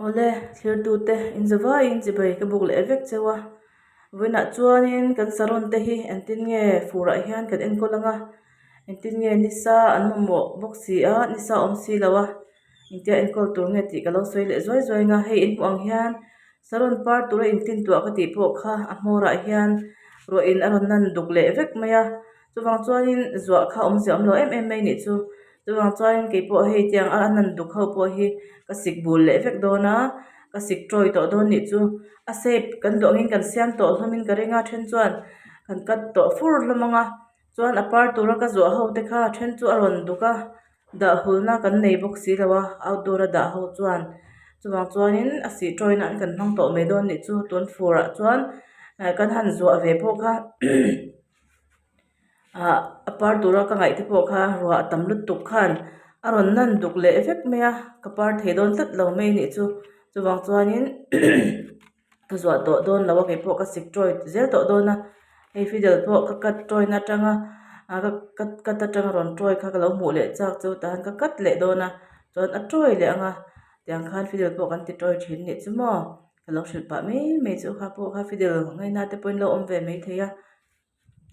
Awle, thlirtute inzavaiin chibai ka buk leh vek cheu a, vawiinah chuanin kan saron te hi engtin nge furah hian kan enkawl ang a, engtin nge nisa an mamawh bawk si a, nisa awm si lo a, engtia enkawl tur nge tih ka lo sawi leh zuai zuai ang a, hei in hmuh ang hian saron par tura intintuah ka tih pawh kha a hmawrah hian ruah in a rawn nan duk leh vek mai a. Chuvang chuanin zuah kha awmzia awm lo em em mai nih chu. Chuvang chuanin keipawh hei tiang a nan duk ho pawh hi ka sik bul leh vek dawn a, ka sik tawi tawh dawn nih chu. A shape kan duh angin kan siam tawh hlawmin ka ring a, then chuan kan cut tawh fur hlawm ang a, chuan a par tura ka zuah ho te kha a then chu a rawn duk a, dah hulna kan nei bawk si lo a, outdoor a dah ho chuan. Chuvang chuanin a sih tawi nan kan hmang tawh mai dawn nih chu tun furah chuan kan han zuah ve pawh kha. Ah a par tura ka ngaih te pawh kha ruah a tam lutuk khan a rawn nan duk leh vek mai a ka par thei dawn tlat lo mai anih chu chuvang chuanin ka zuah tawh dawn lo a keipawh ka sik tawi zel tawh dawn a hei fiddle pawh ka cut tawi na atanga ah ka cut cut atanga rawn tawi kha ka lo hmuh leh chak chu tah hian ka cut leh dawn a chuan a tawi leh ang a tiang khan fiddle pawh kan ti tawi thin anih chu maw. Ka lo hrilh pah mai mai chu kha pawh kha fiddle ngaina te pawhin lo awm ve maithei a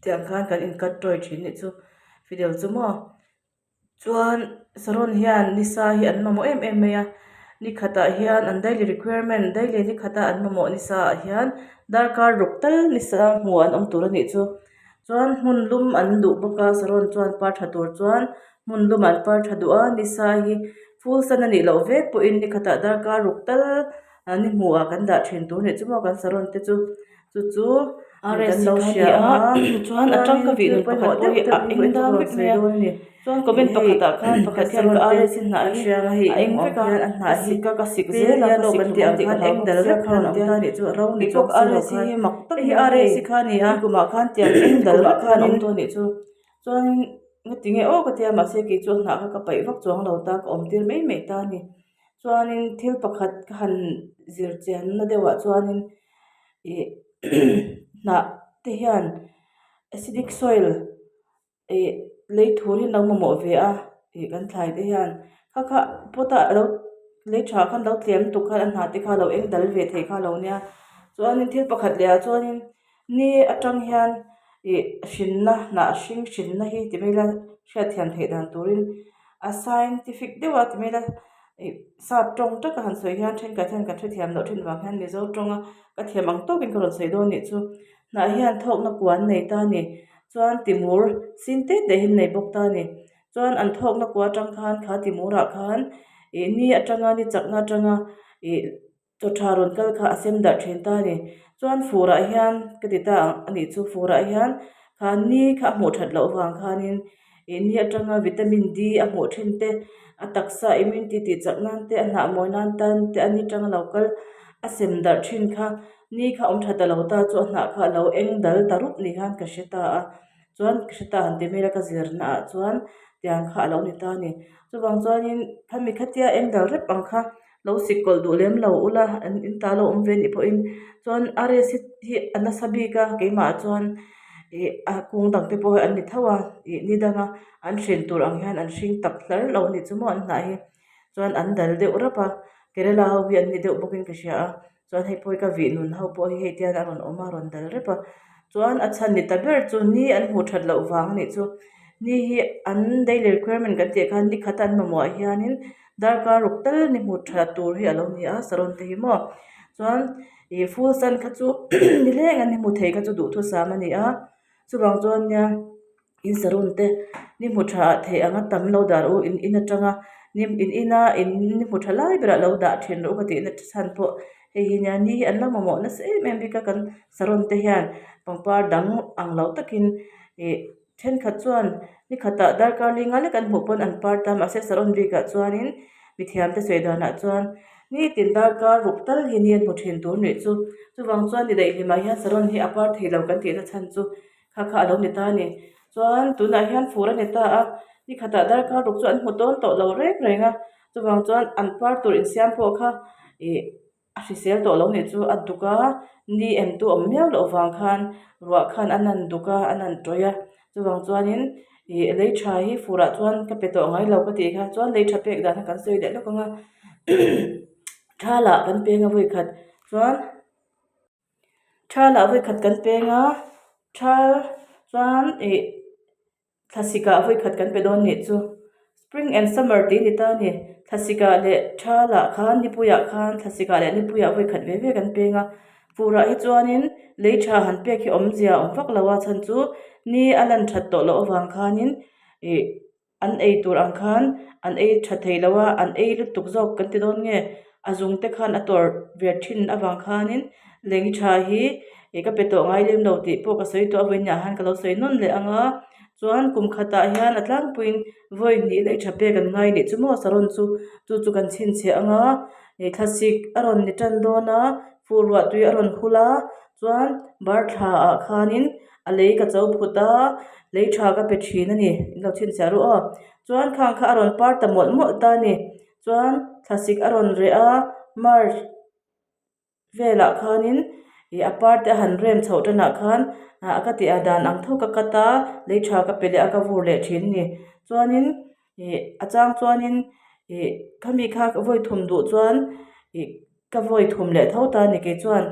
tiang khan kan in cut tawi thin nih chu fiddle chu maw chuan saron hian nisa hi an mamawh em em mai a ni khatah hian an daily requirement daily ni khata an mamawh nisa ah hian darkar ruk tal nisa hmuh an awm tur a nih chu chuan hmun lum an duh bawk a saron chuan par tha tur chuan hmun lum an par tha duh a nisa hi full sun a nih loh vek pawhin ni khatah darkar ruk tal Ni hmuhah kan dah thin tur nih chu maw kan saron te chu chu chu kan lo hria a chuan a tang ka vih nun pakhat pawh hi a eng dang vek mai a chuan comment pakhatah khan pakhat hian ka RS hi hnah hi a eng vek a ka sik a ka sik zel a ka sik hlum ang tih ka hlau bawk sia khan a awm tia keipawh ka RS hi mak tak mai a hei nikumah khan tiang eng dal vek khan a awm tawh a nih chu chuanin ngatinge aw ka tia mahse kei chu a hnah kha ka paih vak chuang lo ta ka awm tir mai mai ta a ni. Chuanin thil pakhat ka han zir chianna deuhah chuanin ih hnah te hian acidic soil ih lei thur hi an lo mamawh ve a ih kan thlai te hian kha kha pot ah alo lei tha khan lo tlem lutuk khan a hnah te kha alo eng dal ve thei kha alo nia chuanin thil pakhat leh ah chuanin ni atang hian ih hrinna hnah hring hrinna hi ti mai ila hriatthiam theih dan turin a scientific deuh a ti mai ila ih sap tawng taka han sawi hian thenkhat hian kan hrethiam loh thin vang hian mizo tawnga ka thiam ang tawkin ka rawn sawi dawn nih chu hnah hian thawkna kua an nei ta a ni chuan timur sin te te hi an nei bawk ta a ni chuan an thawkna kua atang khan kha timur ah khan ih ni atanga ni chakna atanga ih. Chaw tha rawn kal kha a sem darh thin ta a ni. Chuan furah hian ka ti ta ang a nih chu furah hian kha ni kha a hmuh that loh vang khanin ih ni atanga vitamin D a hmuh thin te a taksa immunity tih chak nan te a hnah mawi nan tan te a ni tanga lo kal a sem darh thin kha ni kha awm tha ta lo ta chu a hnah kha a lo eng dal ta rup ni khan ka hre ta a chuan ka hre ta han ti mai ila ka zirna ah chuan tiang kha a lo ni ta a ni. Chuvang chuanin khami khatia eng dal rep ang kha. Lo sik kawlh duh lem lo ula an in ta lo awm ve anih pawhin chuan RS hi a nasa bik a keimah chuan ih a kung dang te pawh hi an ni tho a ih ni danga an hrin tur ang hian an hring tak hlar lo a nih chu maw an hnah hi chuan an dal deuh rap a Kerala ho hi an ni deuh bawkin ka hria a. Chuan hei pawh hi ka vih nun ho pawh hi hei tian a rawn awm a a rawn dal rep a chuan a chhan ni ta ber chu ni an hmuh that loh vang a nih chu ni hi an daily requirement kan tih ah khan ni khat a an mamawh ah hianin darkar ruk tal ni hmuh tha tur hi a lo ni a saron te hi maw chuan ih full sun kha chu nileng an hmu thei kha chu duhthusam a ni a chuvang chuan nia. In saron te ni hmu tha ah theih anga tam lo dah rawh u in in atanga ni in ina in ni hmu tha lai berah lo dah thin rawh u ka tihna chhan pawh hei hi nia ni hi an lo mamawh nasa em em bik a kan saron te hian pangpar dang ang lo takin ih thenkhat chuan ni khatah darkar li nga lek an hmuh pawn an par ta mahse saron bikah chuanin mithiam te sawi danah chuan nitin darkar ruk tal hi ni an hmu thin tur nih chu chuvang chuan ni daih hlimah hian saron hi a par thei lo kan tihna chhan chu. Kha kha a lo ni ta a ni. Chuan tunah hian fur a ni ta a, ni khatah darkar ruk chu an hmu tawn tawh lo reng reng a, chuvang chuan an par tur insiam pawh kha ih a hrisel tawh lo nih chu a duk a, ni em tu awm miau loh vang khan ruah khan a nan duk a, a nan tawih a, chuvang chuanin ih lei tha hi furah chuan ka pe tawh ngai lo ka tih kha chuan lei tha pek dan kha kan sawi leh lawk ang a. Thalah kan peng a vawi khat chuan thalah vawi khat kan peng a thal chuan ih thlasik ah vawi khat kan pe dawn nih chu spring and summer tih a ni ta a ni thlasik ah leh thalah khan nipui ah khan thlasik ah leh nipui ah vawi khat ve ve kan peng a fur ah hi chuanin lei tha han pek hi awmzia a awm vak lo a chhan chu ni a lan that tawh loh avang khanin ih. An ei tur ang khan an ei tha thei lo a, an ei lutuk zawk kan ti dawn nge a zung te khan a tawrh ve thin avang khanin lei tha hi ih ka pe tawh ngai lem lo tih pawh ka sawi tawh a vawiin ah hian ka lo sawi nawn leh ang a chuan kum khatah hian a tlangpuiin vawi hnih lei tha pek an ngai nih chu maw saron chu chu chu kan chhinchhiah ang a ih thlasik a rawn ni tan dawn a fur ruah tui a rawn hul a chuan bar thla ah khanin. A lei ka cho phut a, lei tha ka pe thin a ni, in lo chhinchhiah ru aw. Chuan khang kha a rawn par ta mawlh mawlh ta a ni. Chuan thlasik a rawn reh a, March velah khanin ih a par te a han rem chhoh tanah khan ah ka tih dan ang tho ka cut a, lei tha ka pe leh a ka vur leh thin a ni. Chuanin ih a chang chuanin ih khami kha vawi thum duh chuan ih. Ka vawi thum leh tho ta ni kei chuan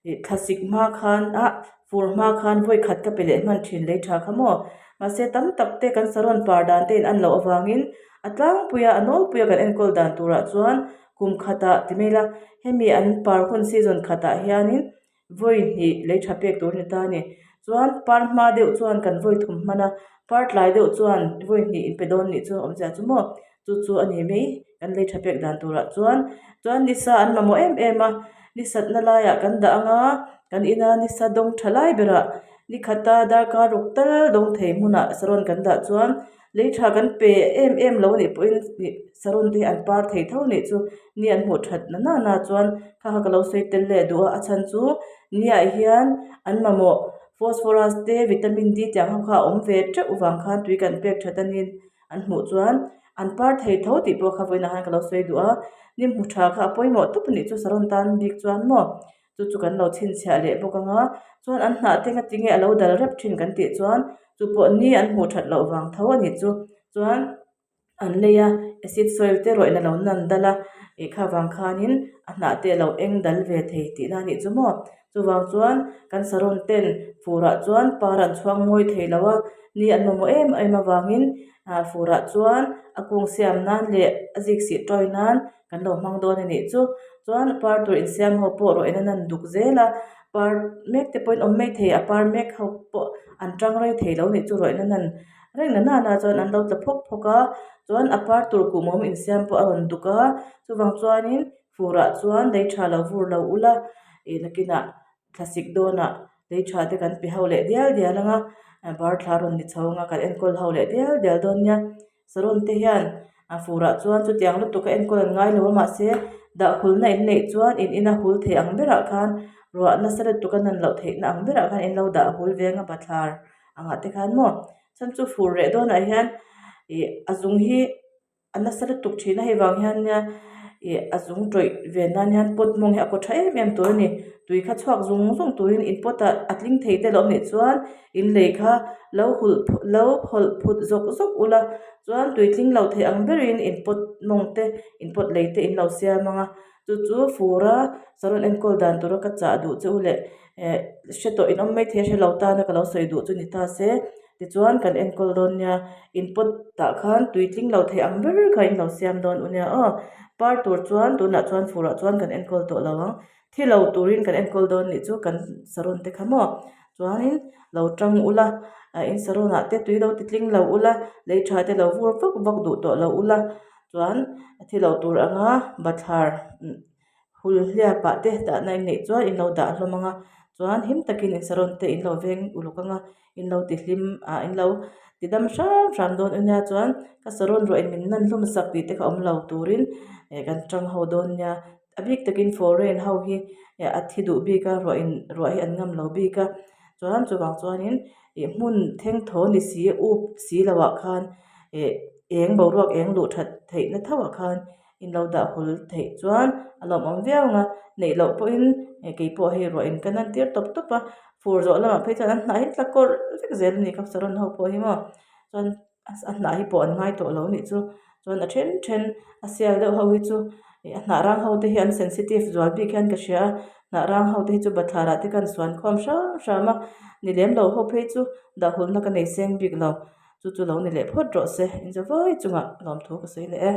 ih thlasik hma khan ah fur hma khan vawi khat ka pe leh hman thin lei tha kha maw mahse tam tak te kan saron par dan te in an loh avangin a tlangpui a a nawlpui a kan enkawl dan turah chuan kum khatah ti mai ila hemi an par hun season khatah hianin Vawi hnih lei tha pek tur a ni ta a ni. Chuan par hma deuh chuan kan vawi thum hman a, par tlai deuh chuan vawi hnih in pe dawn nih chu awmzia chu maw chu chu a ni mai kan lei tha pek dan turah chuan. Chuan nisa an mamawh em em a, ni satna laiah kan dah ang a, kan ina nisa dawng tha lai berah ni khata darkar ruk tal dawng thei hmunah saron kan dah chuan Lei tha kan pe em em lo anih pawhin ih saron te hi an par thei tho anih chu ni an hmuh that na na chuan kha kha ka lo sawi tel leh duh a a chhan chu niah hian an mamawh phosphorus te vitamin D tiang ho kha a awm ve teuh vang khan tui kan pek that anin an hmuh chuan an par thei tho tih pawh kha vawiinah khan ka lo sawi duh a ni hmu tha kha a pawimawh tawp anih chu saron tan bik chuan maw. Chu chu kan lo chhinchhiah leh bawk ang a, chuan an hnah te ngati nge a lo dal rep thin kan tih chuan chu pawh ni an hmuh that loh vang tho a ni chu. Chuan an lei a acid soil te erawh in a lo nan dal a, ih kha vang khanin a hnah te a lo eng dal ve thei tihna a nih chu maw. Chuvang chuan kan saron ten furah chuan par an chhuang mawi thei lo a, ni an mamawh em em avangin ah furah chuan a kung siam nan leh a zik sih tawi nan kan lo hmang dawn a nih chu chuan par tur insiam ho pawh rawh in a nan duk zel a par mek te pawhin awm mai thei a par mek ho pawh an tang rei thei lo nih chu rawh in a nan reng na nana chuan an lo tla phawk phawk a chuan a par tur kuhmawm insiam pawh a rawn duk a chuvang chuanin furah chuan lei tha lo vur lo ula ih nakinah thlasik dawnah lei tha te kan pe ho leh dial dial ang a bar thla rawn ni chho ang a kan enkawl ho leh dial dial dawn nia. Saron te hian a furah chuan chutiang lutuk a enkawl an ngai lo a mahse dah hulna in neih chuan in ina hul thei ang berah khan ruah nasa lutuk a nan loh theihna ang berah khan in lo dah hul veng a bathlar angah te khan maw chhan chu fur reh dawnah hian ih a zung hi a nasa lutuk thin a hei vang hian nia ih a zung tawih ve nan hian pot mawng hi a kaw tha em em tur a ni tui kha chhuak zung zung turin in pot ah a tling thei te lo awm nih chuan. In lei kha lo hulh lo hawlh phut zawk zawk ula chuan tui tling lo thei ang berin in pot mawng te in pot lei te in lo siam ang a chu chu fur a saron enkawl dan tura ka chah duh che u leh eh hre tawh in awm maithei a hre lo tana ka lo sawi duh chu ni ta se tichuan kan enkawl dawn nia in pot tah khan tui tling lo thei ang ber kha in lo siam dawn u nia aw par tur chuan tunah chuan furah chuan kan enkawl tawh lo ang. Thi lo turin kan enkawl dawn nih chu kan saron te kha maw chuanin lo tang ula ah in saron ah te tui lo ti tling lo ula lei tha te lo vur vak vak duh tawh lo ula chuan a thi lo tur anga bathlar hul hliap ah te dahna in neih chuan in lo dah hlawm ang a chuan him takin in saron te in lo veng uluk ang a in lo ti hlim ah in lo ti dam hram hram dawn ania chuan ka saron ruah in min nan hlawm sak tih te kha awm lo turin eh kan tang ho dawn nia. A bik takin foreign ho hi a thi duh bik a ruah in ruah hi an ngam lo bik a chuan chuvang chuanin ih hmun thengthaw ni si up si lo ah khan ih eng boruak eng luh that theih na tho ah khan in lo dah hul theih chuan a lawmawm viau ang a neih loh pawhin keipawh hei ruah in ka nan tir tawp tawp a fur zawh lamah phei chuan an hnah hi tla kawrh vek zel a ni ka saron ho pawh hi maw chuan a hnah hi pawh an ngai tawh lo a nih chu chuan a then then a sial deuh ho hi chu. Ih a hnah rang ho te hi an sensitive zual bik hian ka hria a hnah rang ho te hi chu bathlar ah te khan suan khawm hram hram a ni lem lo ho phei chu dah hulna ka nei seng bik lo chu chu lo ni leh phawt rawh se inzawvawi chungah lawmthu ka sawi leh e.